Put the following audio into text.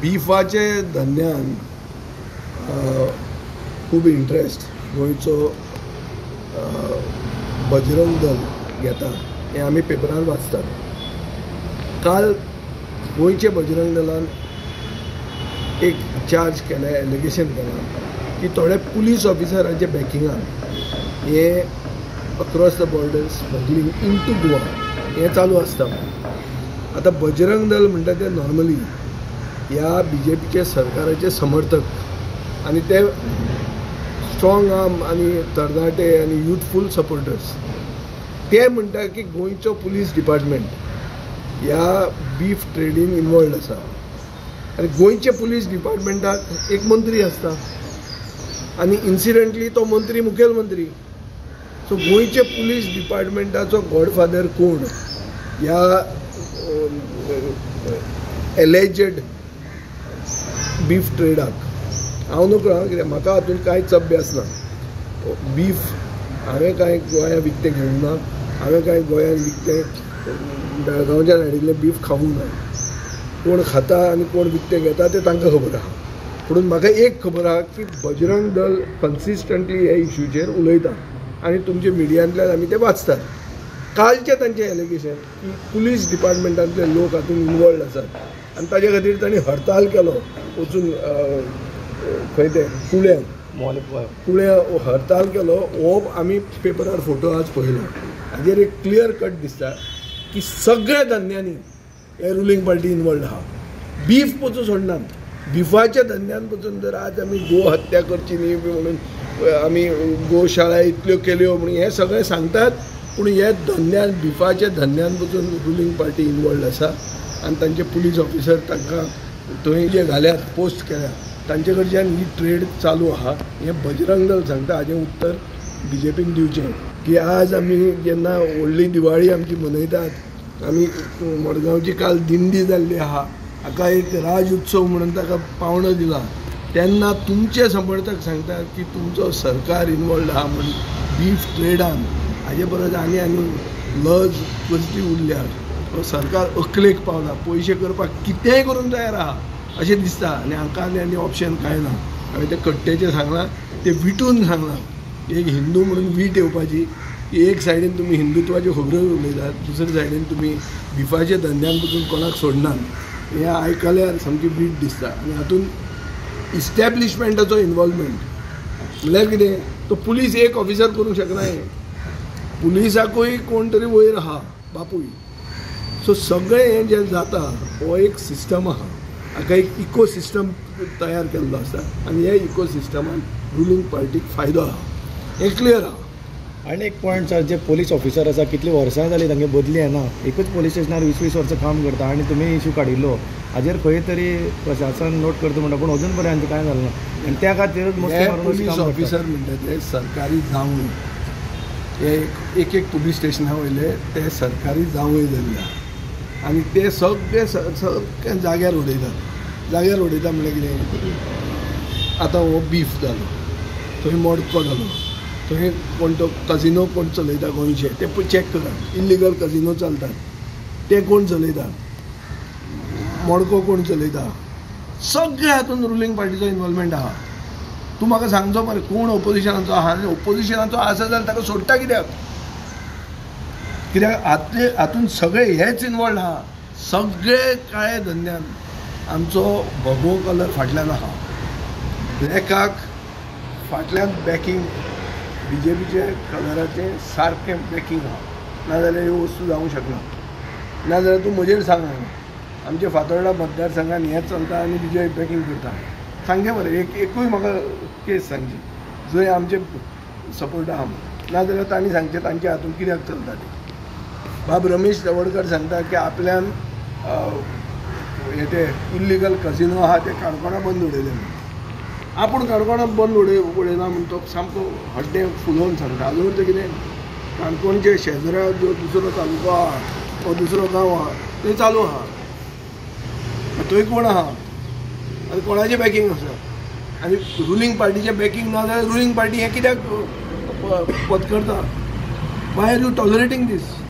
बिफाचे धंद्यान खूब इंट्रस्ट गोंयचो बजरंग दल घेता हें आमी पेपरार वाचतात. काल गोंयचे बजरंग दलान एक चार्ज केला, एलिगेशन केलां की थोडे पुलीस ऑफिसरांच्या बॅकिंगान हे across the border smuggling into Goa हें चालू आसता. आतां बजरंग दल म्हणटा ते नॉर्मली ह्या बी जे पीच्या सरकाराचे समर्थक आनी ते स्ट्रॉंग आर्म आनी तरणाटे आनी युथफूल सपोर्टर्स. ते म्हणटा की गोंयचो पुलीस डिपार्टमेंट ह्या बीफ ट्रेडीन इनवॉल्ड आसा आनी गोंयच्या पुलीस डिपार्टमेंटाक एक मंत्री आसता आनी इन्सिडंटली तो मंत्री मुखेलमंत्री. सो गोंयच्या पुलीस डिपार्टमेंटाचो गॉडफादर कोण ह्या एलेजेड बीफ ट्रेडाक हांव नकळो, कित्याक म्हाका हातूंत कांयच अभ्यास ना. बीफ हांवें कांय गोंया विकतें घेवंक ना, हांवें कांय गोंयान विकतें बेळगांवच्यान हाडिल्लें बीफ खावूंक ना. कोण खाता आनी कोण विकतें घेता तें तांकां खबर आहा. पूण म्हाका एक खबर आहा की बजरंग दल कन्सिस्टंटली ह्या इशूचेर उलयता आनी तुमच्या मिडियांतल्यान आमी ते वाचतात. कालचें तांचें एलिगेशन की पुलीस डिपार्टमेंटांतले लोक हातूंत इनवॉल्ड आसात आनी ताजे खातीर तांणी हडताल केलो वचून खंय ते कुळ्यां कुळ्यां हडताल केलो. हो आमी पेपरार फोटो आज पळयलो. हाजेर एक क्लियर कट दिसता की सगळ्या धंद्यांनी हे रुलींग पार्टी इनवॉल्ड आहा. बीफ पसून सोडनात, बिफाच्या धंद्यान पसून जर आज आमी गो हत्या करची न्ही म्हणून आमी गोशाळा इतल्यो केल्यो म्हणून हें सगळें सांगतात, पूण हे धंद्यान बिफाच्या धंद्यान पसून रुलींग पार्टी इनवॉल्ड आसा आनी तांचे पुलीस ऑफिसर तांकां थंय जे घाल्यात पोस्ट केल्या तांचे कडच्यान ही ट्रेड चालू आहा. हें बजरंग दल सांगता. हाजें उत्तर बी जे पीन दिवचें की आज आमी जेन्ना व्हडली दिवाळी आमची मनयतात, आमी मडगांवची काल दिंडी जाल्ली आहा, हाका एक राज उत्सव म्हणून ताका पावणो दिला, तेन्ना तुमचे समर्थक सांगतात की तुमचो सरकार इनवॉल्ड आहा म्हणून बीफ ट्रेडान. हाजे परस आनी आनी लज कसली उरल्या. हो सरकार अकलेक पावला, पयशे करपाक कितेंय करूंक तयार आहा अशें दिसता आनी हांकां आनी आनी ऑप्शन कांय ना. हांवें तें कट्टेचें सांगलां, तें विटून सांगलां. एक हिंदू म्हणून वीट येवपाची की एक सायडीन तुमी हिंदुत्वाच्यो खबऱ्यो उलयतात, दुसरे सायडीन तुमी बिफाच्या धंद्यान पसून कोणाक सोडनात. हें आयकल्यार सामकी वीट दिसता. आनी हातूंत इस्टॅब्लिशमेंटाचो इनवॉल्वमेंट म्हणल्यार कितें, तो पुलीस एक ऑफिसर करूंक शकना. हें पुलिसाकूय कोण तरी वयर आहा बापूय. सो सगळें हें जें जाता हो एक सिस्टम आहा, हाका एक इको सिस्टम तयार केल्लो आसा आनी ह्या इको सिस्टमान रुलींग पार्टीक फायदो आहा, हें क्लियर आहा. आनी एक पॉयंट सर, जे पोलीस ऑफिसर आसा कितली वर्सां जाली तांगे बदली येना, एकूच पोलीस स्टेशनार 20-20 वर्सां काम करता आनी तुमी इशू काडिल्लो हाजेर खंय तरी प्रशासन नोट करता म्हणटा, पूण अजून पर्यंत कांय जालें ना आनी त्या खातीर पुलीस ऑफिसर म्हणटा ते सरकारी जावंय, हे एक एक पुलीस स्टेशना वयले ते सरकारी जावंय जाल्ले आहा आनी ते सगळे सगळे जाग्यार उडयतात. जाग्यार उडयता म्हणल्यार कितें, आतां हो बीफ जालो, थंय मडको जालो, थंय कोण तो कजिनो कोण चलयता गोंयचे ते चॅक करा, इल्लिगल कजिनो चलतात ते कोण चलयता, मडको कोण चलयता, सगळे हातून रुलींग पार्टीचो इनवॉल्वमेंट आहा. तूं म्हाका सांगचो मरे कोण ओपोजिशनाचो आहा आनी ओपोजिशनाचो आसा जाल्यार ताका सोडटा कित्याक? कित्याक हातले हातून सगळे हेच इनवॉल्ड आहा. सगळे काळे धंद्यान आमचो भगवो कलर फाटल्यान आहा, ब्लॅकाक फाटल्यान बॅकींग बी जे पीचे कलराचें सारकें बॅकींग आहा, नाजाल्यार ह्यो वस्तू जावंक शकना. नाजाल्यार तूं म्हजेर सांग, आमच्या फातोर्डा मतदारसंघान हें चलता आनी बी जे पी बॅकींग करता, सांगचें मरे एक एकूय म्हाका केस सांगची जंय आमचे सपोर्ट आहा म्हणून. नाजाल्यार तांणी सांगचें तांच्या हातून कित्याक चलता तें. बाब रमेश तवडकर सांगता की आपल्यान हे ते इल्लिगल कजिनो आहा ते काणकोणा बंद उडयले म्हणून. आपूण काणकोणा बंद उडयना म्हूण तो सामको हड्डें फुलोवन सांगता. हाजो अर्थ कितें, काणकोणचे शेजरा जो दुसरो तालुको आहा वो दुसरो गांव आहा थंय चालू आहा, थंय कोण आहा आनी कोणाचें बॅकींग आसा आनी रुलींग पार्टीचें बॅकींग ना जाल्यार रुलींग पार्टी हें कित्याक पत्करता? Why are you tolerating this?